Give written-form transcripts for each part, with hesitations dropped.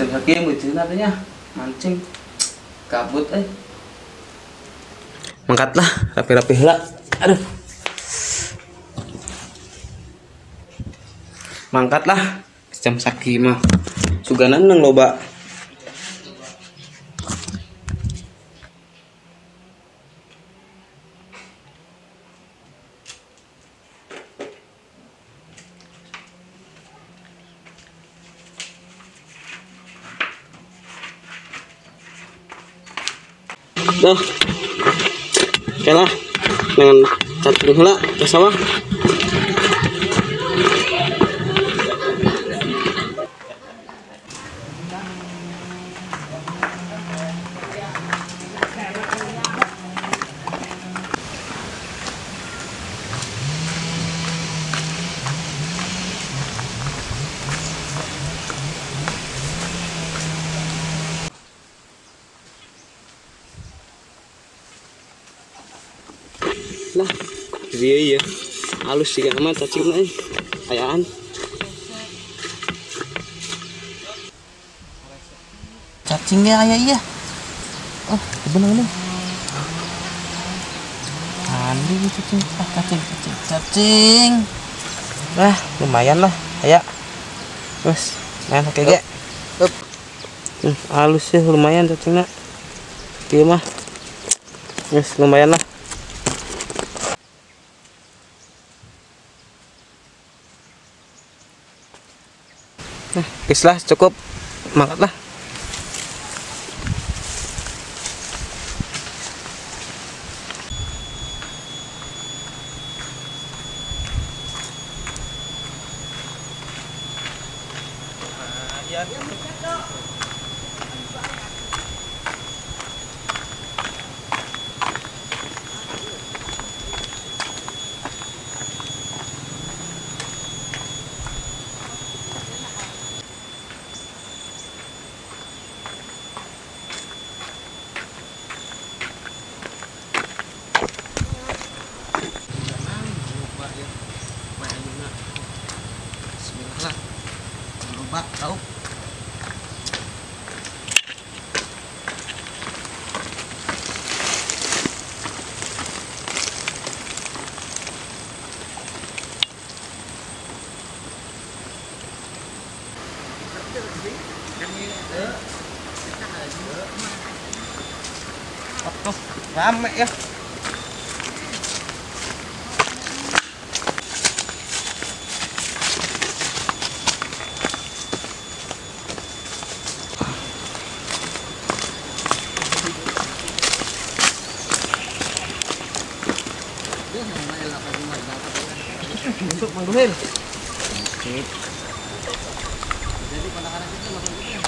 Jam sakieu meujeuna teh nya mancing. Kabut euy. Mangkat lah, rapi-rapi heula. Aduh. Mangkat lah jam sakieu mah. Suganan nang loba. Tuh. Oke lah, dengan cacing heula ke sawah. Lah, iya iya, halus sih amat cacing euy. Ayaan. Cacingnya aya iya. Oh, bener bener. Andi cacing, ah, cacing, cacing, cacing. Lah, lumayan lah, aya. Terus, main oke ge. Halus sih lumayan cacingna. Ieu mah. Terus lumayan lah. Nah, guys lah cukup, mangkat lah. Bismillah. Loba tau. Tuh, rame ya. Masuk Mang Duhir. Sip. Jadi pandangan kita masuk gitu.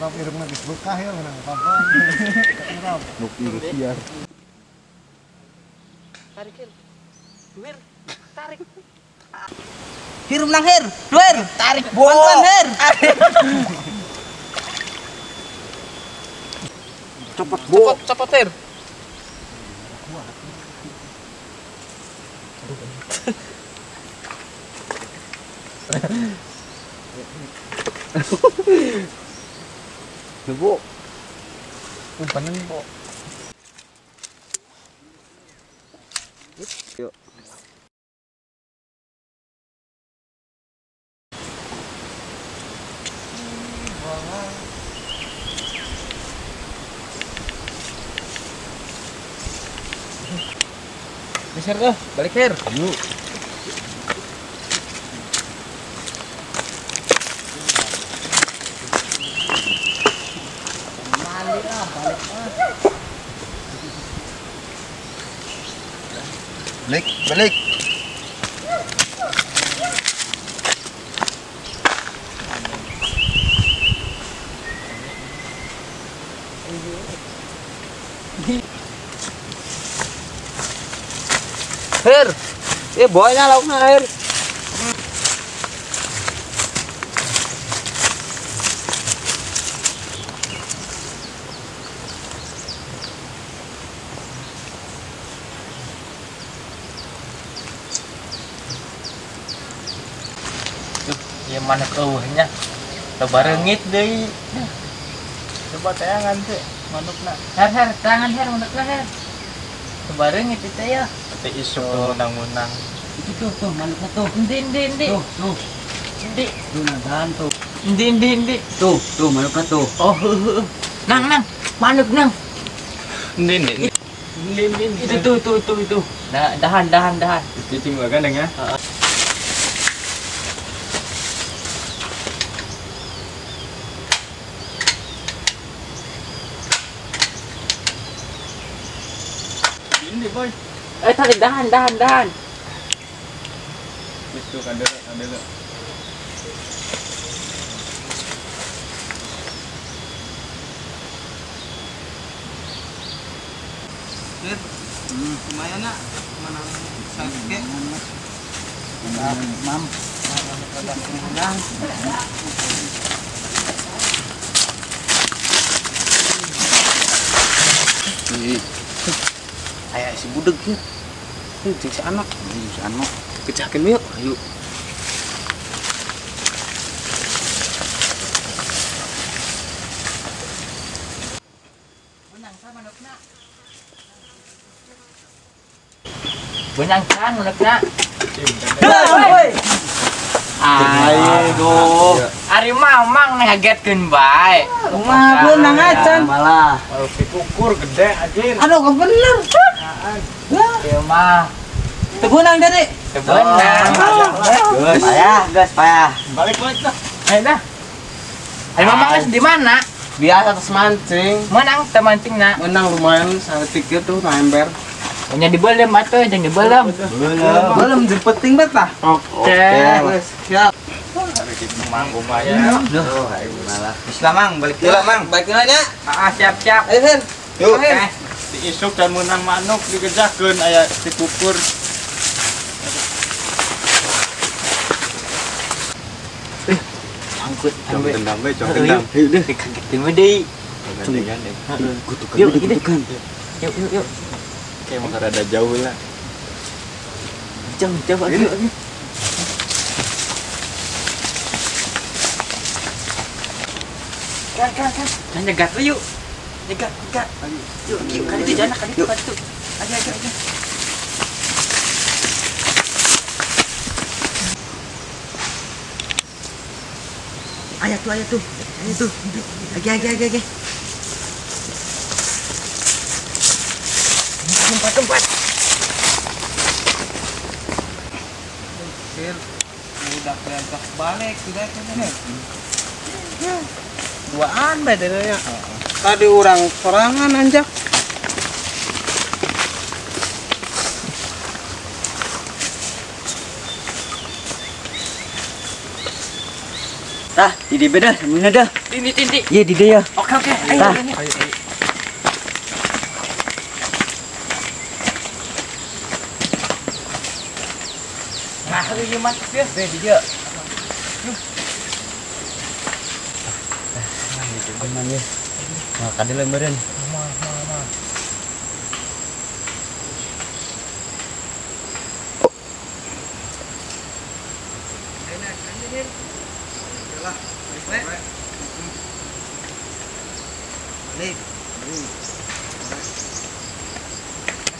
Arab irungna geus bekah ya menang kapan. Arab. Nuk ieu siar. Tarik hir. Duir, tarik. Hir menang hir, duir, tarik. Bantuan hir. Copot, copot, copot hir. Bu, umpanan bu. Yuk. Geser tuh, balik her. Yuk. Balik, balik. Her, boynya lauknya air. Manuk eueuhnya. Loba reungit deui. Coba tayangan teh manukna. Her her tangan her manukna her. Loba reungit teh ya. Teh isuk tuh menang-menang. Itu tuh tuh manukna tuh. Endi endi endi. Tuh tuh. Endi. Tuh nadahan tuh. Endi endi endi. Tuh tuh manukna tuh. Oh heuh. Nang nang manuk nang. Endi endi. Endi endi. Itu tuh tuh tuh itu. Nah, dahan dahan dahan. Cicing gandeng ya. Heeh. Ini boy. Eh tarik dahan dahan dahan. Itu ada ada. Lumayan nak menang sakit. Mam. Ayah si budeg ya. Ini jeung si anak, si anak. Kejakeun yuk. Ayo. Menang sa manukna. Benang kan manukna. Ayo. Ari mamang ngagetkeun bae. Kumaha beunang acan. Malah ukur gede anjir. Aduh bener. Ieu mah. Teu beunang jadi. Teu beunang. Geus. Payah, geus payah. Balik-balik dah. Ayo dah. Ari mamang geus di mana? Biasa atas mancing. Menang teu mancingna. Menang lumayan saeutik tuh ember. Nya dibelem atuh jeung dibelem. Belum jeung penting bet lah. Oke. Geus, siap. Mang lumayan. Duh, malah. Islam mang, balik heula mang. Balik heula nya. Ah, siap-siap. Ayo, Hen. Yuk. Diisuk dan menang manuk digejakeun aya dikukur. Angkut dendam we, cong dendam. Heuh deh, dikagetin we deui. Gandeng-gandeng. Yuk, yuk, yuk, yuk. Kayak mau rada jauh lah. Jauh, jauh, ayo, ayo. Kan, kan, kan. Jangan nyegat lu yuk. Nyegat, nyegat. Yuk, yuk, kali itu jangan, kali itu, kali itu. Ayo, ayo, ayo. Ayo tuh, ayo tuh. Ayo tuh. Lagi, lagi, lagi, lagi. Tempat, tempat. Sir, udah diajak balik sudah kan. Duaan bedanya. Tadi orang sorangan anjak. Tah, di beda, semuanya dah. Tindi, tindi. Iya, di dia. Oke, oke. Ayo, ayo, ayo. Nah, lu gimana sih? Be, di dia. Aman ya. Nah, kadil lembaran. Mah. Balik.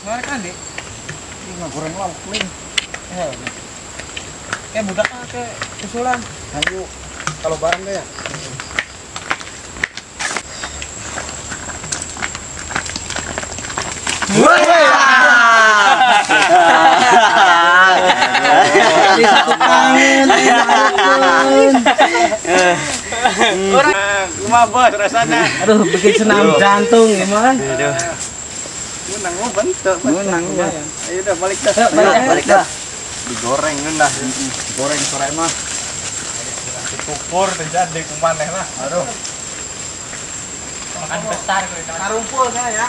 Suara kan, Dik? Ini ngegoreng lauk ling. Kayak budak kayak usulan. Ayo, kalau bareng deh ya. Kumaha bos rasana? Aduh, bikin senam jantung gimana? Aduh. Menang mau bentuk. Menang ya. Ayo dah balik dah. Balik dah. Digoreng ngeunah. Digoreng sore mah. Dikukur terjadi kumaneh lah. Aduh. Makan besar kuwi. Karumpul saya ya.